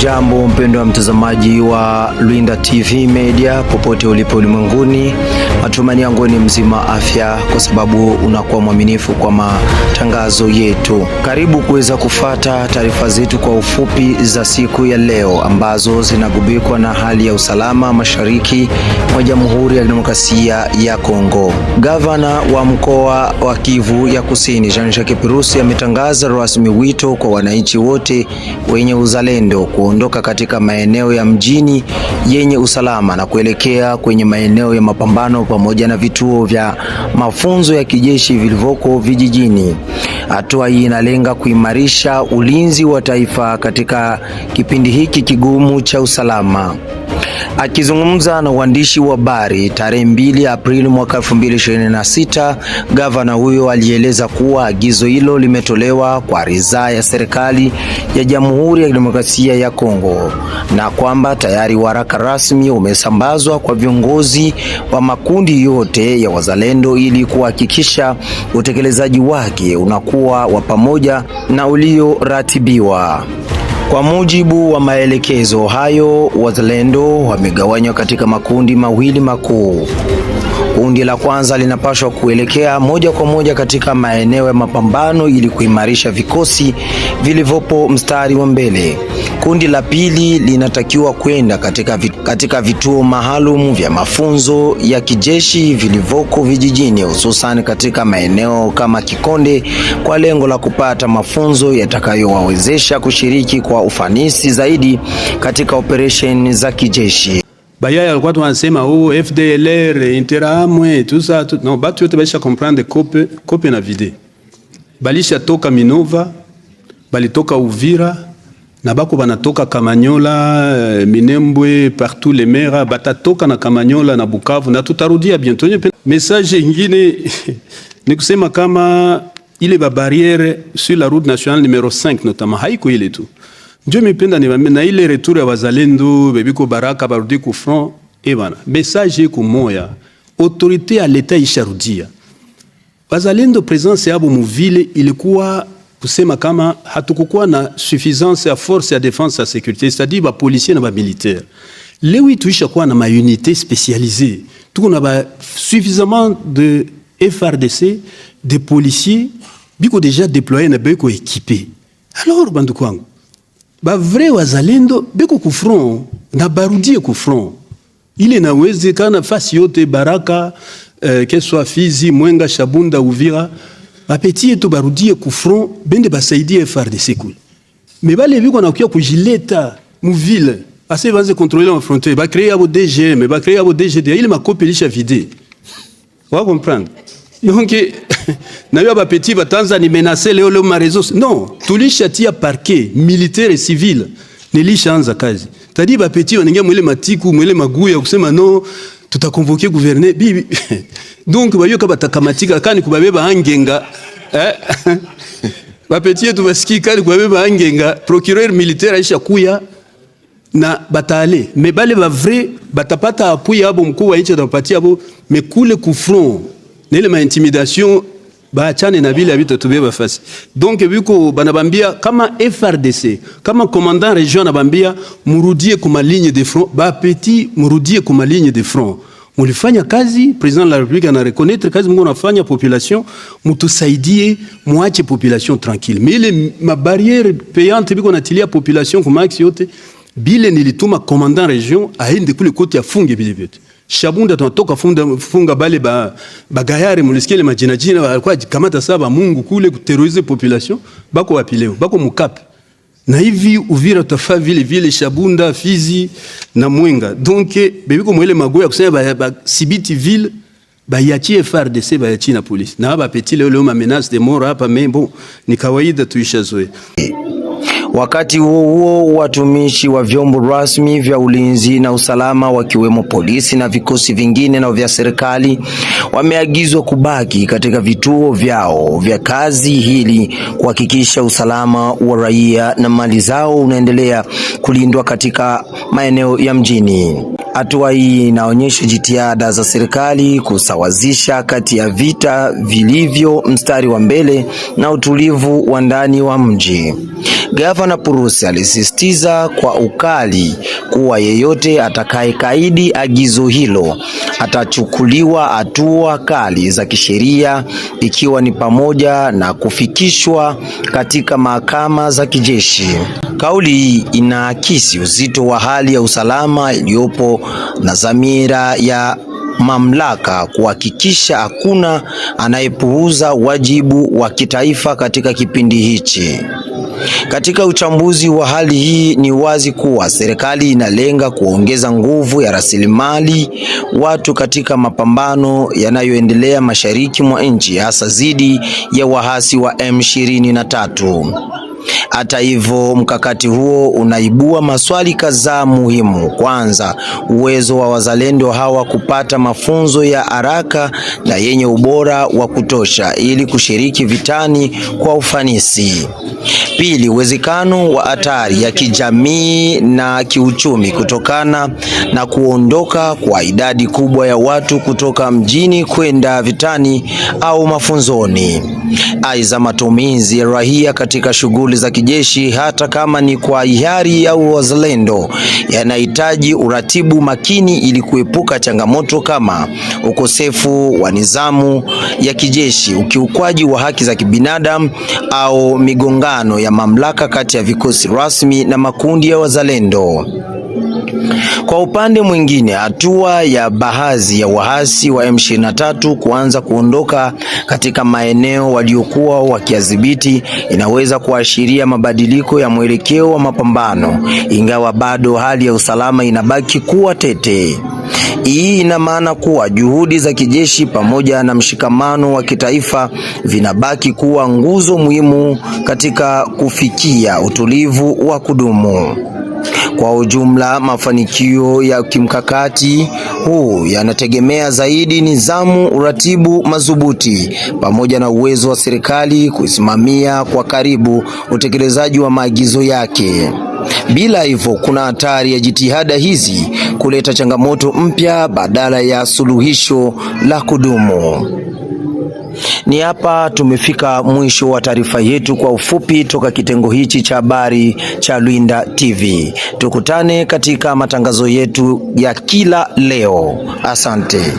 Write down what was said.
Hujambo mpendwa mtazamaji wa Lwinda TV Media popote ulipo ulimwenguni, matumaini yangu ni mzima afya, kwa sababu unakuwa mwaminifu kwa matangazo yetu. Karibu kuweza kufata taarifa zetu kwa ufupi za siku ya leo ambazo zinagubikwa na hali ya usalama mashariki mwa Jamhuri ya Kidemokrasia ya Kongo. Gavana wa mkoa wa Kivu ya Kusini Jean-Jacques Purusi ametangaza rasmi wito kwa wananchi wote wenye uzalendo kuondoka katika maeneo ya mjini yenye usalama na kuelekea kwenye maeneo ya mapambano pamoja na vituo vya mafunzo ya kijeshi vilivyoko vijijini. Hatua hii inalenga kuimarisha ulinzi wa taifa katika kipindi hiki kigumu cha usalama. Akizungumza na waandishi wa habari tarehe 2 Aprili mwaka 2026, gavana huyo alieleza kuwa agizo hilo limetolewa kwa ridhaa ya serikali ya Jamhuri ya Kidemokrasia ya Kongo na kwamba tayari waraka rasmi umesambazwa kwa viongozi wa makundi yote ya wazalendo ili kuhakikisha utekelezaji wake unakuwa wa pamoja na ulioratibiwa. Kwa mujibu wa maelekezo hayo, wazalendo wamegawanywa katika makundi mawili makuu. Kundi la kwanza linapaswa kuelekea moja kwa moja katika maeneo ya mapambano ili kuimarisha vikosi vilivyopo mstari wa mbele. Kundi la pili linatakiwa kwenda katika vituo maalum vya mafunzo ya kijeshi vilivyoko vijijini, hususan katika maeneo kama Kikonde, kwa lengo la kupata mafunzo yatakayowawezesha kushiriki kwa ufanisi zaidi katika operesheni za kijeshi. Bayaya alikuwa tunasema oh, FDLR Interahamwe tout ça tout... Non, batu yote baisha comprendre kope kope na vide balisha toka Minova, balitoka Uvira na bako banatoka Kamanyola, Minembwe, partout les mera batatoka na Kamanyola na Bukavu na tutarudia bientôt. Message ingine ni kusema kama ile ba barrière sur la route nationale numéro 5 notamment haiko ile tu njo mipenda ni na ile retour ya wazalendo bebiko Baraka barudi ku front e bana, message iko moya, autorité ya l'État isharudia wazalendo. Présence yabo muvile ilikuwa kusema kama hatukukuwa na suffisance ya force ya défense ya sécurité, c'est-à-dire ba policier na ba militaire. Leo tuisha kuwa na ma unité spécialisée, tuko na ba suffisamment de FARDC, de policiers biko déjà déployés na biko équipés. Alors bandugu wangu, ba vrai wazalendo biko ku front na barudie ku front ile nawezekana fasi yote Baraka, que soit Fizi, Mwenga, Shabunda, Uvira, bapetits yetu barudie ku front bende basaidie FARDC kule. Mais bale biko nakuya kujileta mu ville ase banze contrôler la frontière, ba créer abo DGM, ba créer abo DGD, ile makope lisha vide wa comprendre. Donc na yo bapetits batanza ni menacer leo leo ma réseau non, tulishatia parquet militaire et civil nilishaanza kazi tadi bapetits wanaingia mwele matiku mwele maguya kusema no, tutaconvoquer gouverneur bibi. Donc bayoka batakamatika kani kubabeba angenga, eh? Bapetits yetu basiki kani kubabeba angenga, procureur militaire aisha kuya na batale. Mais bale ba vrai batapata appui abo, mkuu wa nchi atapatia abo. Mais kule ku front nile ma intimidation baachane na vile habitotubeba fasi. Donc biko banabambia kama FARDC, kama commandant région anabambia murudie kuma ligne de front, ba petit murudie kuma ligne de front. Mulifanya kazi, président de la République ana reconnaître kazi mungu anafanya population, mutusaidie muache population tranquille. Mais ile ma barrière payante biko natilia population kuma axe yote bile, nilituma commandant région aende kule kote afunge bile vyote. Shabunda tunatoka funda, funga bale ba bagayare, mulisikia ile majina jina walikuwa kamata saba Mungu kule kuterroriser population, bako wapi leo? Bako mukape. Na hivi Uvira tutafaa vile vile, Shabunda, Fizi na Mwenga. Donc bebiko mwele magoya kusema ba sibiti ville bayachie FARDC, bayachie na police na ba petit leo leo ma menace de mort hapa, mais bon, ni kawaida, tuishazoea. Wakati huo huo, watumishi wa vyombo rasmi vya ulinzi na usalama wakiwemo polisi na vikosi vingine na vya serikali wameagizwa kubaki katika vituo vyao vya kazi ili kuhakikisha usalama wa raia na mali zao unaendelea kulindwa katika maeneo ya mjini. Hatua hii inaonyesha jitihada za serikali kusawazisha kati ya vita vilivyo mstari wa mbele na utulivu wa ndani wa mji. Gavana Purusi alisisitiza kwa ukali kuwa yeyote atakayekaidi agizo hilo atachukuliwa hatua kali za kisheria, ikiwa ni pamoja na kufikishwa katika mahakama za kijeshi. Kauli hii inaakisi uzito wa hali ya usalama iliyopo na dhamira ya mamlaka kuhakikisha hakuna anayepuuza wajibu wa kitaifa katika kipindi hichi. Katika uchambuzi wa hali hii, ni wazi kuwa serikali inalenga kuongeza nguvu ya rasilimali watu katika mapambano yanayoendelea mashariki mwa nchi, hasa dhidi ya waasi wa M23. Hata hivyo, mkakati huo unaibua maswali kadhaa muhimu. Kwanza, uwezo wa wazalendo hawa kupata mafunzo ya haraka na yenye ubora wa kutosha ili kushiriki vitani kwa ufanisi. Pili, uwezekano wa hatari ya kijamii na kiuchumi kutokana na kuondoka kwa idadi kubwa ya watu kutoka mjini kwenda vitani au mafunzoni. Aidha, matumizi ya raia katika shughuli za kijeshi hata kama ni kwa hiari au wazalendo yanahitaji uratibu makini ili kuepuka changamoto kama ukosefu wa nidhamu ya kijeshi, ukiukwaji wa haki za kibinadamu au migongano ya mamlaka kati ya vikosi rasmi na makundi ya wazalendo. Kwa upande mwingine, hatua ya baadhi ya waasi wa M23 kuanza kuondoka katika maeneo waliokuwa wakiyadhibiti inaweza kuashiria mabadiliko ya mwelekeo wa mapambano, ingawa bado hali ya usalama inabaki kuwa tete. Hii ina maana kuwa juhudi za kijeshi pamoja na mshikamano wa kitaifa vinabaki kuwa nguzo muhimu katika kufikia utulivu wa kudumu. Kwa ujumla, mafanikio ya kimkakati huu yanategemea zaidi nidhamu, uratibu madhubuti pamoja na uwezo wa serikali kusimamia kwa karibu utekelezaji wa maagizo yake. Bila hivyo, kuna hatari ya jitihada hizi kuleta changamoto mpya badala ya suluhisho la kudumu. Ni hapa tumefika mwisho wa taarifa yetu kwa ufupi toka kitengo hichi cha habari cha Lwinda TV. Tukutane katika matangazo yetu ya kila leo. Asante.